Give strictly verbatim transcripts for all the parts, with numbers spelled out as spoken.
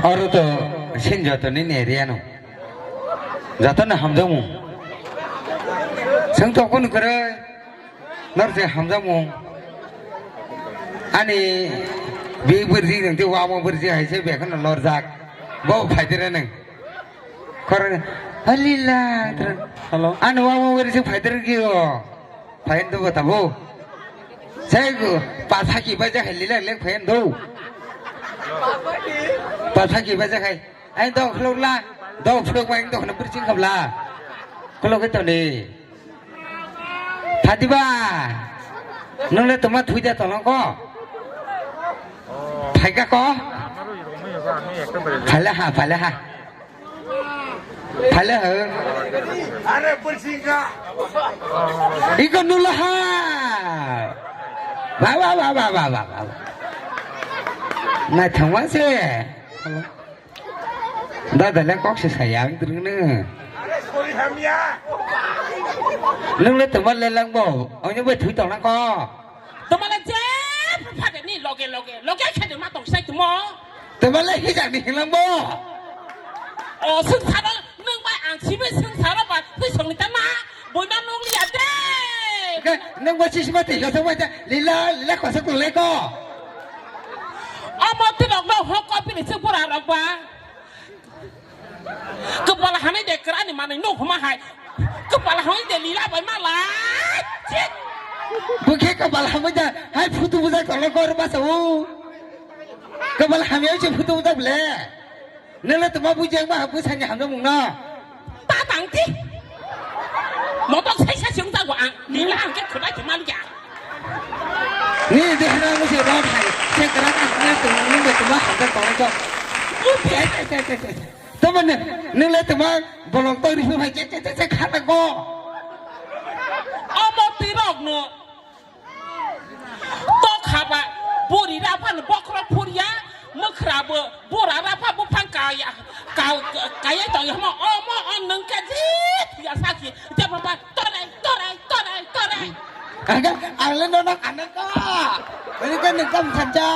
Oro to sin joto ni ne area no. Joto no hamjakmung. Seng to kun kore. Nor se hamjakmung. Ani bi burji nang te wamo burji hai se bekhano lorjak. Bo phaidere nang. Kore halila. Hello. Ani wamo burji phaidere ki o. Phain do bata bo. Sai go, pa thaki ba ja hai lila lek phain do. Pa thaki ba ja hai. Ai do khlok la. Do khlok ba do khna burjing khabla. Khlok ke to ni. Thadi ba. Nung le tuma thui da tolong ko. Phaika ko. Phala ha, phala ha. Phala ha. Are pulsinga. Iko nula ha. Ba, ba, ba. Na thangwa se. Dada le kok se saya ang tring ne. Are sori hamya. Nung le tuma le lang bo. Onyo bai thui tong na ko. Tuma le je phade ni loge loge. Loge khade ma tong sai tumo. Tuma le hijak ni hilang bo. O sung sara nung bai ang sibe sung sara ba thui song ni tama. Boima nung liya de. Ke nung ba sisima te yo song bai ta. Lila, lila kosa kung le ko. Omo ti rok no hok ko pini sung pura rok ba. Kepala hamai de kerani manui nuk huma hai. Kepala hamai de lila bai malai. Chit. Bukhe kepala hamai de hai phutu bujak tolo kor basa u. Kepala hamai se phutu bujak ble. Nele tuma bujak ma bujak ni hamna mungna. Ta tangti. Motok sai sa siung ta wa. Lila ang ke khudai ke man kya. Ni de hra mo se ro thai. Se kra ka na tu ni de tuma hamna tolo ko. Tamani, nung le tuma bolong tong ri phai che che che che khana go. Omo tirok no. To khaba buri ra phan bokro phuria, mukra bo bora ra pha buphang kaya. Ka-, kaya to yamo omo on nung ka ji ya saki. Jababa torai, torai, torai, torai. Aga, ang le nono kanang ko. Ini kan nung kam saja.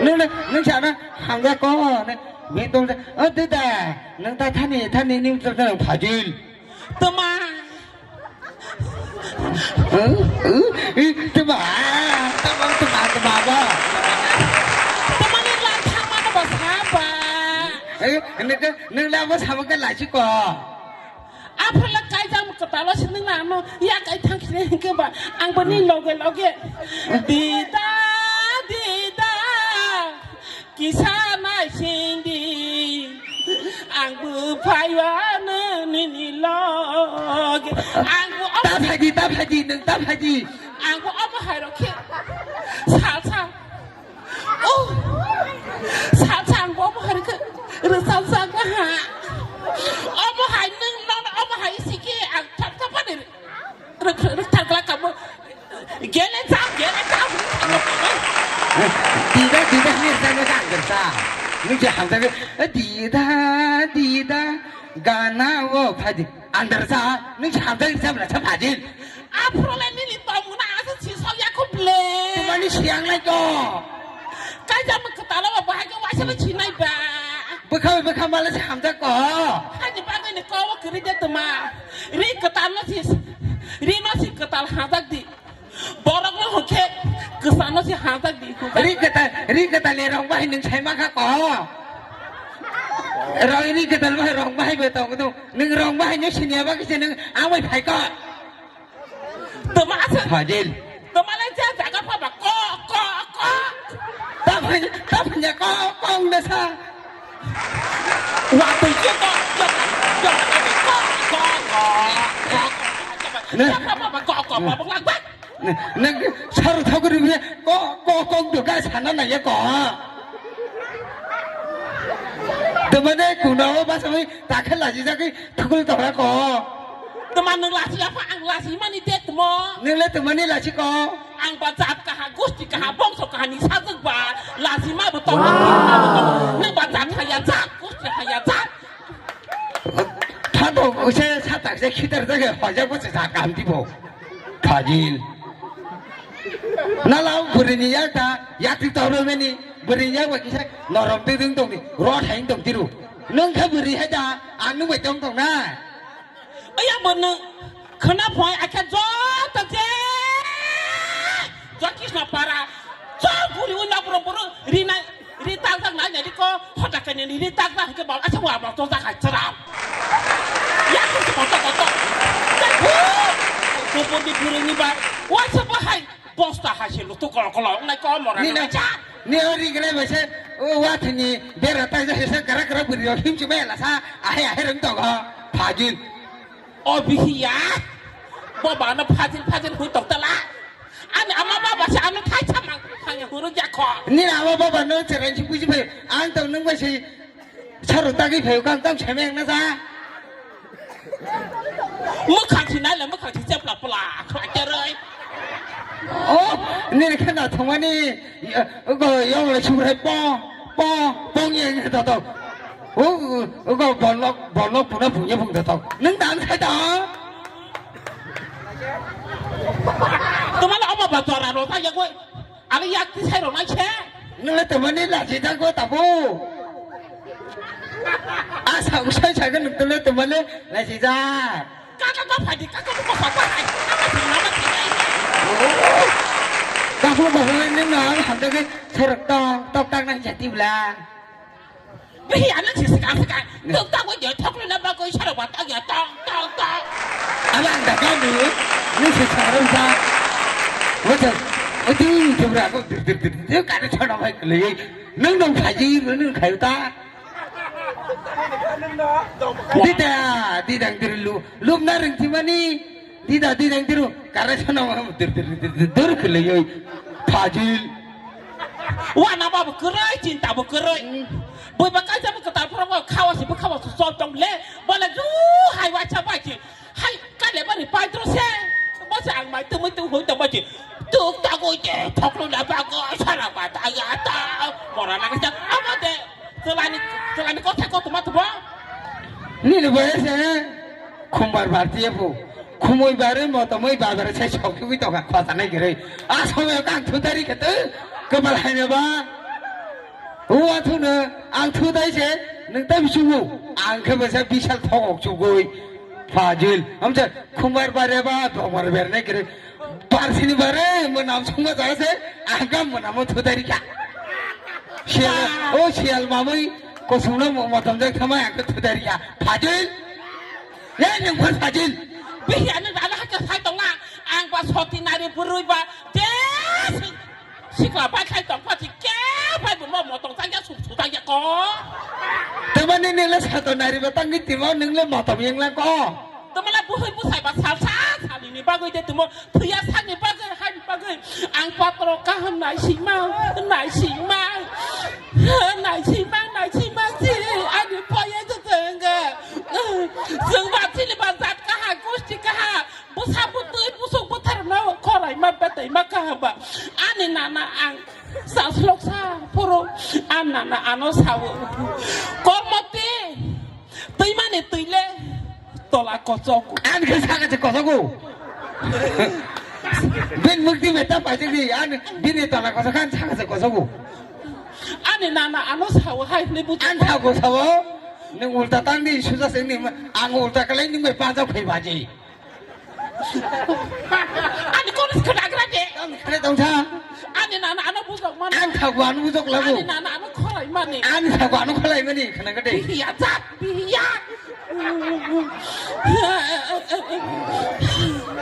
Nung, nung sana hangga ko. Nung, nung, oh, tidak. Nung ta thani, thani, nung ta thani phajil. Tuma. Eh, eh, eh, tuma. Tuma, tuma, tuma, ba. Tuma ni lang thang mana ba saba. Eh, nung, nung la ba saba ka la chi ko. Aphela kaijak kwtalo sinung na ano ya kai thang khine hinkhe ba ang boni loge loge dida dida kisa nai sindi ang bu phaiwa nini loge ang bu ta phaidi ta phaidi nung ta phaidi ang bu obo hai rokhe sal sal Oh, sal sang bo omo hari ke resal sang ha. Omo hai nung non omo hai sike ang thap thap ni rek rek thar kala kamu. Gele sa gele sa. Tidak tidak ni saya nak kerja. Ni je hamsa ke tidak tidak gana wo phadi. Andar sa ni hamsa ke sa bela sa phadi. Aphro le nini tongmuna asa si sok ya kho ble. Tumani siang lai ko. Kaisa mo kwtalo ba bahai ke waisa ba sinai ba. Bwkha bwkha mala se hamjak ko. Hani bagwi ni kowo kwrwi de tuma. Ri kwtal no si, ri no si kwtal hajak di. Borok no hokhe kwsa no si hajak di. Ri kwtal, ri kwtal ni rong bahai nwng sai mankha ko. Rong ri kwtal bahai rong bahai bo tong do. Nwng rong bahai no sinya ba kise nwng amai phai ko. Tuma asa. Fajil. Tuma le ja jaga pa ba ko ko ko. Tapanya tapanya ko ko nasa. Wa tu je ko ko ko ko ko ko ko. Ne. Jaga pa ba ko ko pa ba lak ba. Ne ne sar thagri ne ko ko ko do ga sana na ye ko. Tuma ne kuna o ba sa mai ta khala ji jagwi. Thukul tora ko. Tuma nwng lasi apa ang lasi mani de tmo. Nwng le tuma ni lasi ko. Ang ba jat kaha, gusti kaha, bongso kaha ni sajak ba lasi ma bo tong. Nwng ba jat haya jat, gusti haya jat. Thado use satak se khitar jage hoja bo se jat kaham dibo. Thajil. Nala ang burini yakta, yakti toro meni. Bwrwi yak bai kisa norom twi ding tong di, rot hai tong tiru. Nwng khe bwrwi hai da, ang nwng bai tong tong na. Oya bo nwng khwna phai akhe joto je. Jokisna para. Chor buri wi nabro buru rina ri tak tak nai nai ko hota kene ri tak tak ke bal asa wa bal to tak hai chara. Ya ko ko to ko to. Ko buri buri ni ba. Wa sa ba hai. Bosta hai se lutu kolo kolo, nai ko mora ni nai na cha. Ni o ri gre bai se, o wa thini bera tai ja se kara kara buri ro him chu bai la sa, ahe ahe rang to go, phajil. O bihiya. Bo ba no phajil phajil hui tok tala. Ani ama baba se ano thai cha mang, thang ya huru ja kho. Ni ama baba no cherai chi kuji bai, ang to nung bai se Saro tagwi phaio kang tam seme wngna ja. Mwkhang si nai le mwkhang si chepla pla khwlai teroi. O, nini khe na thwngmani, go yong le sumrai po, po, po ngi ngi to to. O, go bolok, bolok puna punya pung to to. Nung dan khai ta. Tumala omo ba tora ro ta ya goi. Ani yak tisai rok nai se. Nwng le twmani lachi jago tabo. Asa usai saga nwng le twmani lachi jak. Kaka ko phadi kaka ko ko phadi. Kaka si nama si nai. Kaka ko phadi nwng na hamda ke serok tong tok tak nang jati bla. Bihi ano si sika sika. Tuk tak wo yo thok lo na ba ko isara wa tak ya tong tong tong. Abang da kami, ni si sarung sa. Wajah, itu jumra ko dir dir dir dir kare chana mai kele. Nang nang khaji, nang khayu ta. Dida, didang dir lu, lum na ring timani. Dida, dida, dida, kare sono dur, dur, dur, dur, dur, khwlaioi. Phajil. Wa na ba bo kwrwi, chinta bo kwrwi. Hmm. Boi ba kaisa bo kwtal phoro bo khawa si bo khawa su sol tong le. Bole ju hai wa cha bai chi. Hai kale bari paitro se. Bo se ang mai tumui tu hoi tong bai chi. Tuk ta goi de, thoklo na ba go, sara ba ta ya ta. Mora na ka cha. Amo de. Chwlani, chwlani kotha kotoma tongbo? Nini boyese khumbar bartiye phu. Khumui barwi motomui bazar sai sokwi tongkha khwchanai kwrwi. A somoyo kang thudari khe twi kwbal hainaba. Uwa thuno ang thudai se nwng tai bisungo. Ang khe bwsa bisal thokok chugui. Phajil. Amsa khumbar bare ba dongbar bernai kwrwi. Parsini bare mwnam songma jaga se, ang kha mwnamo thudari kha. Siyal, o siyal mamui kosongno mo-, motom jak thama ang kha thudari kha. Phajil. Ye nwng phar phajil. Bihi ano dala hakhe sai tongna, ang ba soti nari bwrwi ba, je si-, sikla bai khai tong pha si, ke bai bo mo motom jak ya sum su jak ya ko. Tamani nile sato nari ba tangni timo nwng le motom yeng lang ko. Tamala buhai busai ba sal sal salini bagwi de timo. Thwiya sakni bagwi, haini bagwi ang patro kaham naisingma, naisingma, naisingma, naisingma si ani phoya jotongkha. Chwng ba chini ba jat kaha, gosti kaha, bwsa bwtwi, bwswk bwtharno khoraima betaima kaha ba. Ani nana ang chasloksa phuru, ani nana ano sawo. Kormoti. Twi mani twi le tola kochok. Ani khe saka se kochogo. Bin mukti meta paijak di, ani bini tola kochok khan saka se kochogo. Ani nana ano sawo hai hwnwi bujo. Ani thago sawo, nwng ulta tang di, suja se nwng, ang ulta kalai nwng bai pajak phai baji. Ani kono se khwnagra de. Ang khwna tong sa. Ani nana ano bujok mano. Ang thago ano bujok lagu. Ani nana ano kholai mani. Ani thago ano kholai mani khwna gade. Bihiya jat, bihiya.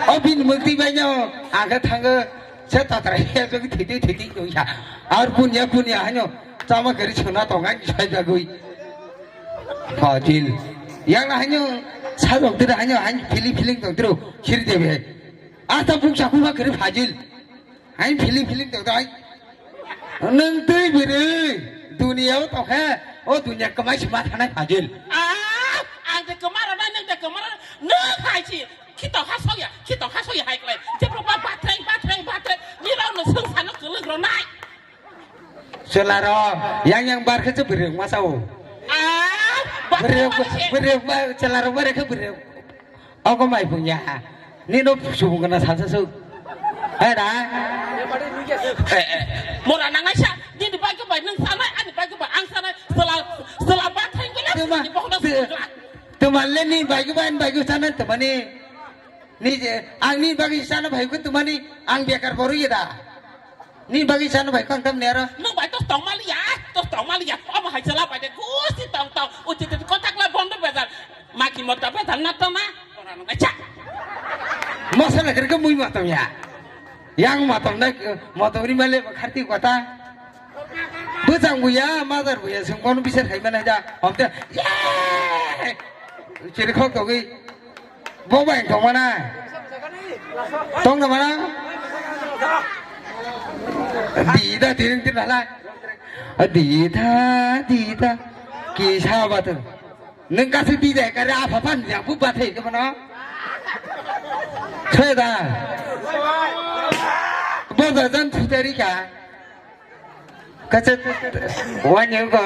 O bin mukti bai no. Aga thango se tatra he jog thiti thiti no ya. Ar punya punya hanyo. Chama gari chhona tonga ni sai jagui. Phajil. Yang na hanyo sajok tira hanyo han feeling feeling tong tiro khiri debe. Asta buk chaku ba kiri phajil. Han feeling feeling tong tai. Nang tei biri dunia o tong he. O dunia kemai sima thanai phajil. Ah, ang de kemara nai nang de kemara nang hai si. Khito ha soya, khito ha soya hai klai. Jepro ba batrai batrai batrai. Ni rao no sung sano keleng ro nai. Chwla rok yang yang bar khe bwrwi ma sao. Ah, bwrwi, bwrwi ba chwla rok bar khe bwrwi. Ogo mai pung ya. Ni no subung kana salsa su. Hai da. Mora nangai sa. Nini bagwi bai nwng sanai, ani bagwi bai ang sanai, sela, sela ba thain gula, Tuma, nini bokhno te-, sela. Tuma le ni bagwi bai, ani bagwi sanai, tuma ni, ni je, ang ni bagwi sana bai ko tuma ni, ang bekar boru ye da. Ni bagwi sana bai ko ang tam ne aro. Nwng bai to tong mali ya, to tong mali ya, omo hai sela bai de gusi tong tong, uchi te kotak la bondo bezar, maki mota bezar na to ma, ora nwng cha. Masa na kere ko mui ma tam ya. Yang matom nai, matom ri male kharti kota. Bwchang buya, madar buya, sung kono bisar khai mana ja. Homte, ye! Chiri khok togwi. Bo bai tong mana. Tong na mana. Di da, di ring tin hala. Di da, di da. Ki sa ba tu. Nwng kasi bijai kare apha pan yang bu bathai ke mano. Soya da. Bo da jan thutari ka. Kacha wani ko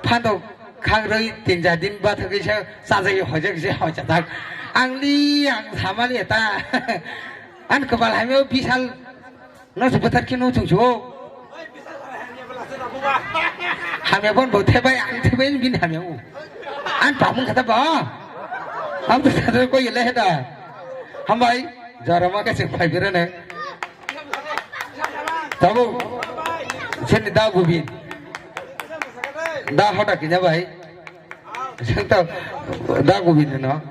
phando khagroi tin ja din bathai ke sa sajai hojak je hojak. Ang li ang samali ta. An kebal hamyo bisal. No se bathar khe no chung chu. Hamya bon bo thebai ang thebai bin hamya u. An pamung khata ba. Am to sadar ko yele heda. Hambai jara ma ka se phai bira ne. Tabu. Seni da gubin. Da hota kinya bai. Senta da gubin no.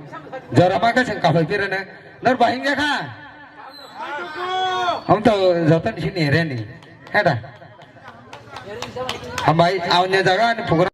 Jara ma ka se ka phai bira ne. Nor bahing ya kha. Hom to joto ni sini reni. Heda. Hambai, aunnya jaga ni program.